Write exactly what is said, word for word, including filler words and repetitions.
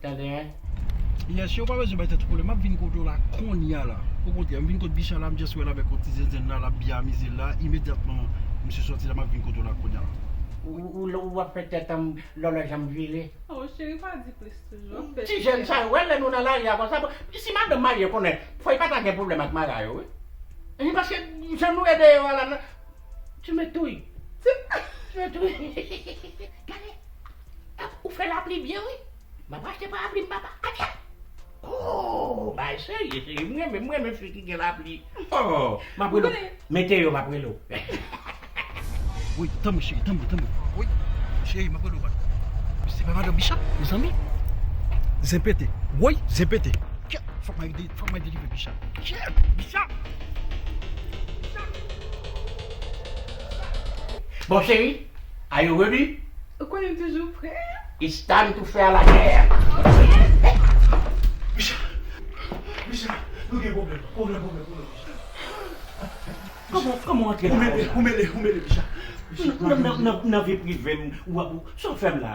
Tande, en? Yes, yo pa bezwen bay tèt ou pwoblèm. M ap vin kote w la kounye a la. Okontrè, m vin kot Bicha la, m just wè l avèk yon ti zenzenn la, l ap byen amize l la. Imedyatman misye sòti la, m ap vin kote w la kounye a la. Ou, ou, ou ap fè tèt an lòlòj an m vire. Oh, cheri, pa di plis toujou. Ti jèn sa yo, wè lè nou nan lari a konsa. Bon, si madanm marye konnen, fò y pa ta gen pwoblèm ak mara yo, wi. E paske jan nou ye deyò a la, tu me touilles. Tu me touilles. Gade, ou fè lapli byen, wi. M ap achte parapli m papa. Atya! Oh, bay serye, cheri. M renmen, m renmen fi ki gen lapli. Oh, m ap rele w. Mete yo, m ap rele w. Wi, tanpri cheri, tanpri, tanpri. Wi, cheri, m ap rele w bak. Se pa madanm Bicha, mezanmi. Zen pete. Wi, zen pete. Kè, fòk mwen de, fòk mwen delivre Bicha. Kè, Bicha. Bon, cheri, are you ready? Ou konnen m toujou prè. It's time to faire la guerre. Bicha, Bicha, nou gen pwoblèm. Pwoblèm, pwoblèm, pwoblèm, Bicha. Kòman, kòman antre Ou la? mele, ou mele, ou mele, Bicha. Bicha, Nan, nan, nan, nan vi prive m, w ap, sa w fè m la?